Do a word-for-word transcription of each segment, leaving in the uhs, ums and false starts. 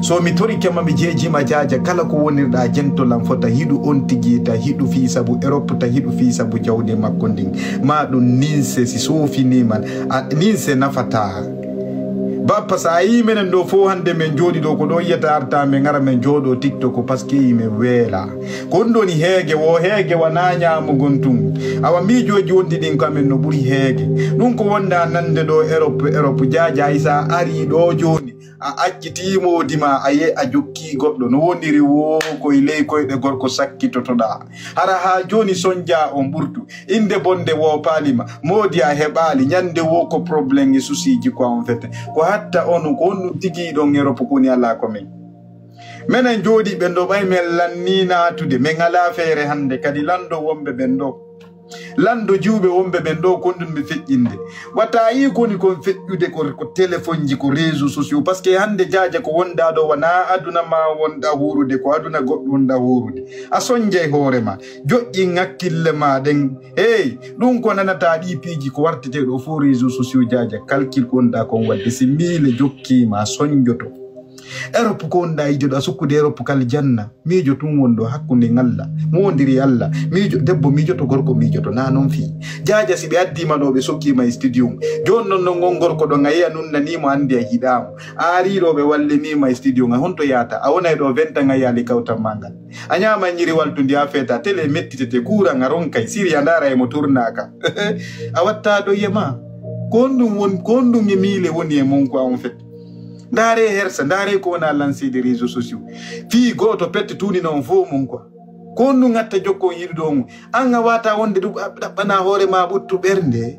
So mi torike ma, mi jeejima jaaja, kala ko wonirɗa jento lan fota hiɗu on tigi, ta hiɗu fii sabu Europe, ta hiɗu fii sabu jawdi makko ndin. Ma ɗum ninse si soofini man, a ninse nafata. Bappa, sa yi menen ɗo fof hannde men jooɗi ɗo, ko ɗo yiyata arta men ara men jooɗo TikTok ko parce que yi men weela. Ko ɗum ɗoni heege wo, heege wana ñaamugon tun. Awa miijooji wondi ɗin ko amen no ɓuri heege. Ɗum ko wonda nande ɗo Europe, Europe jaaja, hay sa ari ɗo jooni, a acciti moodi ma, a ye a jokki goɗɗo. No woniri wo ko e ley koyɗe gorko sakkitotoɗa. Hara ha jooni sonja on ɓurtu. Innde bonde woopaali ma. Moodi a heɓaali. Ñande wo ko problème e susiiji ko en fait. Ko hatta on, ko on ɗum tigi ɗon Europe ko woni alaa ko men. Menen jooɗiiɓe ɗo ɓay men lannii naatude, men alaa feere hannde, kadi lanndo wonɓe ɓen ɗo. Lanndo jiwɓe wonɓe ɓen ɗo, kon ɗum mi feƴƴinde. Wata yi koni kon feƴƴude ko, ko téléphone ji, ko réseaux sociaux. Parce que hannde jaaja ko wonda ɗo, wana aduna ma wonɗa huurude, ko aduna goɗɗo wonɗa huurude. A sonjay hoore ma, joƴƴin hakkille ma ɗen. Hey, ɗum ko nanata ɗi piiji ko wartete ɗo fof réseaux sociaux jaaja, calcul ko wonda kon wadde. Si miile jokki ma, sonjoto. Europe ko wonɗa yiɗude, a sukkude Europe kal janna. Miijo tun wonɗo hakkunde Allah. Mo wondiri Allah. Miijo, debbo miijoto, gorko miijoto. Na non fii. Jaaja si ɓe addi ma ɗo, ɓe sokki ma e studio. Jooni non non ngon gorko ɗon, a yi'a nun nani mo, andi a yiɗa mo. A ari ɗo, ɓe wallini ma e studio, nga honto yaata? A wonay ɗo vingt ans, a yaali kawtal ma ngal. A ñaama ñiri waltundi, a feeta, télé mettitete, kuuran a ronkay, siri a ndaara e mo turnaka. A watta ɗo yema. Ko honɗum won, ko honɗum e miile woni e mon quoi, en fait. Ndaare hersa, ndaare ko wona lancé des réseaux sociaux. Fii gooto pette tuunina on fof mon quoi. Ko honɗum ngatta jokko on yiɗude on? An a wata wonde ɗum ɗaɓɓana hoore ma ɓuttu ɓernde.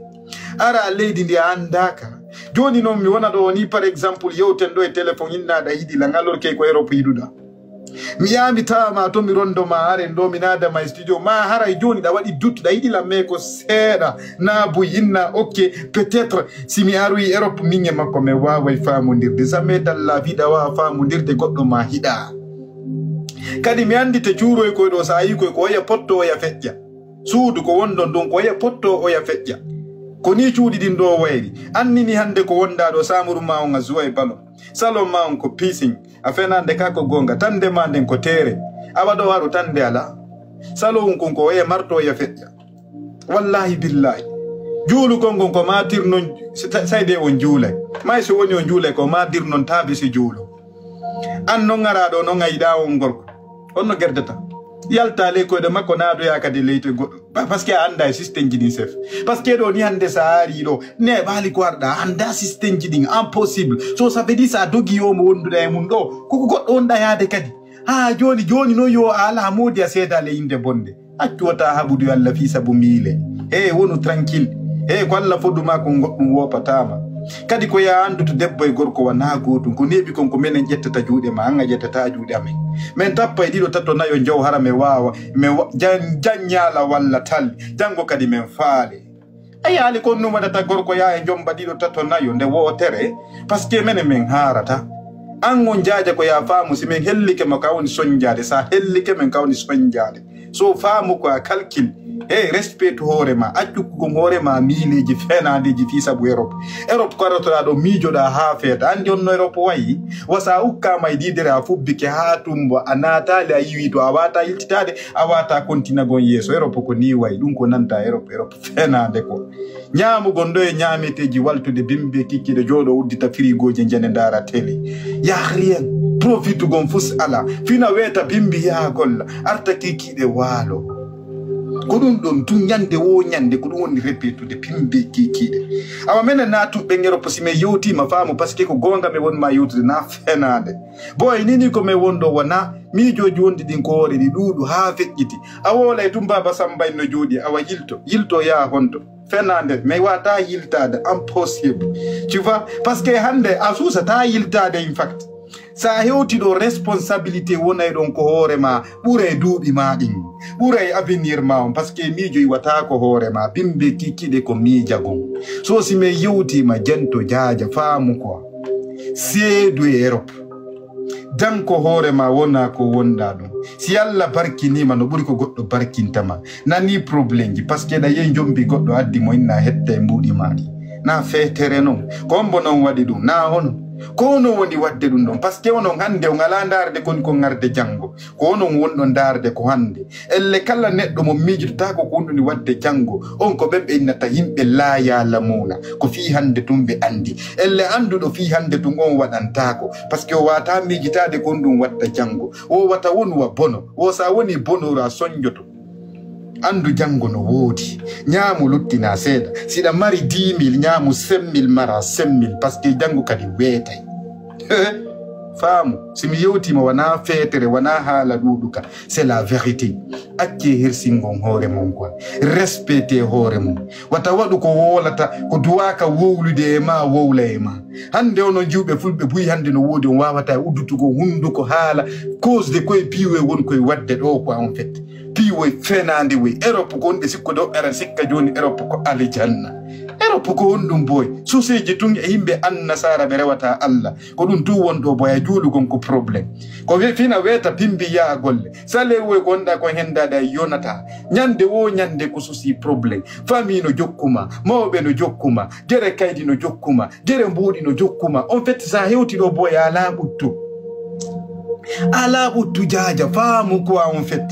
Ara leydi ndi a anndaka. Jooni noon mi wona ɗo ni, par exemple, yewten ɗo e téléphone, inna ɗa yiɗi lan, alors que ko Europe yiɗuɗa. Mi yaa mi tawa ma to, mi rondo ma, haren ɗo mi naada ma e studio, ma haray jooni ɗa waɗi doute, ɗa yiɗi lan, mais ko seeɗa, na buy, inna ok, peut-être si mi aroyi Europe, min e makko men waaway faamondirde. Jamais dans la vie ɗa waawa faamondirde goɗɗo ma hiɗa. Kadi mi anndi te cuuroy koy ɗo, sa yi koy ko oya potto oya feƴƴa. Suudu ko wonɗon ɗon ko oya potto oya feƴƴa. Ko ni cuuɗi ɗin ɗo wayri. Annini hannde ko wonda ɗo, samuru ma on a zuway balo. Salon ma on ko pising. A fenande ka ko gonga. Tande ma nden ko tere. Awa ɗo haru tande ala. Salon un kon ko oya marto oya feƴƴa. Wallahi billahi. Juulu kon kon ko matir non, sa-, sayde on juulay. May so woni on juulay ko matir non tabi si juulu. An non ara ɗo non a yiɗa on gorko. On no gerdata. Yalta ley koyɗe makko, naadoya kadi leyte goɗɗo. Pa-, parce que a annda e système ji ɗin, chef. Parce que ɗo ni hannde sa ari ɗo, neeɓaali ko arɗa, a annda système ji ɗin, impossible. So ça veut dire sa dogi yo mo wonduɗa e mum ɗo, koko goɗɗo wonɗa yaade kadi. Ha jooni, jooni non yo a ala moodi a seeda le innde bonde. Accu wata haɓudu yo Allah fii sabu miile. He wonu tranquille. He ko Allah fodu ma kon goɗɗum wopatama. Kadi ko ya anndu to debbo e gorko wona gootum. Ko neeɓi kon ko menen ƴettata juuɗe ma, an a ƴettata juuɗe amen. Men tappa e ɗiɗo, tato, nayo, njow hara men waawa, men wa-, jan-, janñaala walla talli. Janngo kadi men faale. A yaali kon ɗum waɗata gorko yaa e njomba ɗiɗo, tato, nayo nde wootere. Parce que menen men haarata. An on jaaja ko ya faamu si men hellike ma ka woni sonjaade. Sa hellike men ka woni sonjaade. So faamu ko a calcul. Hey, respect to hoore ma. Accu ko hoore ma miileeji fenandeeji fii sabu Europe. Europe ko arotoɗaa ɗo miijoɗaa haa feeta. Anndi on no Europe wayi? Wasa ukkaama e diidere a fubbike haa tumbo. A naataali a yiwi to a wata yiltitaade, a wata kontina gon yeeso. Europe ko ni wayi. Ɗum ko nanta Europe, Europe fenande ko. Ñaamugo ndoye ñaameteeji waltude bimbe kikkiɗe jooɗo uddita firigooje njane ndaara télé. Yah rien. Profitugon fus ala. Fina weeta bimbi yaha golla. Arta kikkiɗe waalo. Ko ɗum ɗon tun ñande wo ñande ko ɗum woni repetude bimbe kikkiɗe. Awa menen na tuɓɓe ngero posi men yewtima faamu parce que ko goonga men wonma yewtude na fenande. Boy nini ko men wonɗo wona miijooji wondi ɗin ko hoore ɗi ɗuuɗu haa feƴƴiti. A woolay tun Baaba Samba en no jooɗi, awa yilto, yilto yaa honto. Fenande, mais wata yiltade, impossible. Tu vois? Parce que hande a suusata yiltade, in fact. Sa hewti ɗo responsabilité wonay ɗon ko hoore ma, ɓuray duuɓi ma ɗin, ɓuray avenir ma on, parce que miijoy wata ko hoore ma, bimbe kikkiɗe ko miijagon. So si men yewtima jento jaaja faamu quoi. Seedu e Europe. Jan ko hoore ma wona ko wonɗa ɗum. Si Allah barkiniima no ɓuri ko goɗɗo barkinta ma. Nani problème ji, parce que ɗa yehi jombi goɗɗo addi mo inna hetta e mbuuɗi ma ɗi. Na feetere non. Ko hombo non waɗi ɗum? Na on. Ko onon woni waɗde ɗum ɗon, parce que onon hannde on alaa ndaarde ko woni ko ŋarde janngo. Ko onon wonɗon ndaarde ko hannde. Elle kala neɗɗo mo miijotaako ko woni waɗde janngo, on ko ɓen ɓe innata yimɓe laa yaalamuuna. Ko fii hannde tun ɓe anndi. Elle annduɗo fii hannde tun on waɗantaako, parce que o waawataa miijitaade ko honɗum waɗta janngo. O wata wonu wa bono. O so a woni bonooru a sonjoto. Anndu janngo no woodi. Ñaamu luttinaa seeɗa. Si ɗa mari dix mille, ñaamu cinq mille, mara cinq mille, parce que janngo kadi weetay. Faamu, si mi yewtiima wanaa feetere, wanaa haala ɗuuɗuka. C'est la vérité. Accee hersingon hoore mon quoi. Respectee hoore mon. Wata waɗu ko woolata, ko duwaaka wowlude e ma, wowla e ma. Hannde onon jiwɓe fulɓe buy hannde no woodi, on waawata e uddutugol hunnduko haala, cause de koye piiwe won koye waɗde ɗo quoi en fait. Piiwoy fenaande woy. Europe ko wonɓe sikkude woɓɓe aran sikka jooni Europe ko alijanna. Europe ko honɗum boy? Suseeji tun e yimɓe annasaara ɓe rewata Allah. Ko ɗum tun won ɗo boy, a juulugon ko problème. Ko we-, fina weeta pimbi yaa golle. Salaire woy ko wonɗa ko hendaade a yonata. Ñande wo ñande ko susi problème. Famille no jokkuma, mawɓe no jokkuma, gere kaydi no jokkuma, gere mbuuɗi no jokkuma. En fait, sa hewti ɗo boy, a alaa ɓuttu. A alaa ɓuttu jaaja, faamu quoi en fait.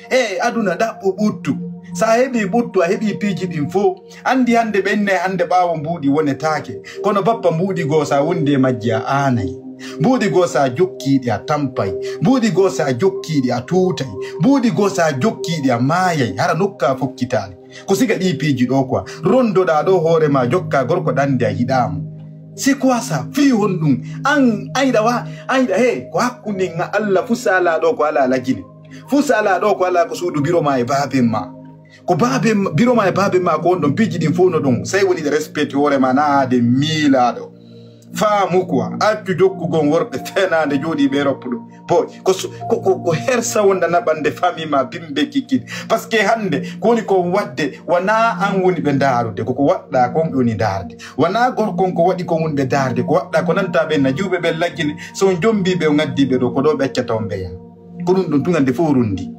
E aduna ɗaɓɓu ɓuttu. Sa heɓi ɓuttu, a heɓi piiji ɗin fow. Anndi hannde ɓe innay hannde ɓaawo mbuuɗi wonetaake. Kono bappa mbuuɗi goo sa wondi e majji a aanay. Mbuuɗi goo sa jokkiiɗi a tampay. Mbuuɗi goo sa jokkiiɗi a tuutay. Mbuuɗi goo sa jokkiiɗi a maayay. Hara nokka fokkitaali. Ko siga ɗi piiji ɗo quoi. Rondoɗaa ɗo hoore ma jokka gorko ɗannde a yiɗaamo. C'est quoi ça? Fii honɗum? An ayɗa wa, ayɗa he, ko hakkunde nga Allah fu sala ɗo ko ala lagine. Fu sala ɗo ko ala ko suudu biro ma e baaben ma. Ko baaben, biro ma e baaben ma ko on ɗon piiji ɗin fof no ɗon. Sey woni ɗe respecte hoore ma na aade miilaaɗo. Faamu quoi. Accu jokkugon worɓe fenaande jooɗi ɓe roppuɗo. Boy, ko su-, ko, ko, ko hersa wonda naɓande famille ma bimbe kikkit. Parce que hannde ko woni ko waɗde wona an woni ɓe ndaarude. Ko ko waɗɗa kon ɓe woni ndaarde. Wona gorko on ko waɗi kon woni ɓe ndaarde. Ko waɗɗa ko nanta ɓen na jiwɓe ɓen laggine. So on jombi ɓe on ngaddi ɓe ɗo ko ɗo ɓe accata on ɓeya. Ko ɗum ɗum tun hannde fof rundi.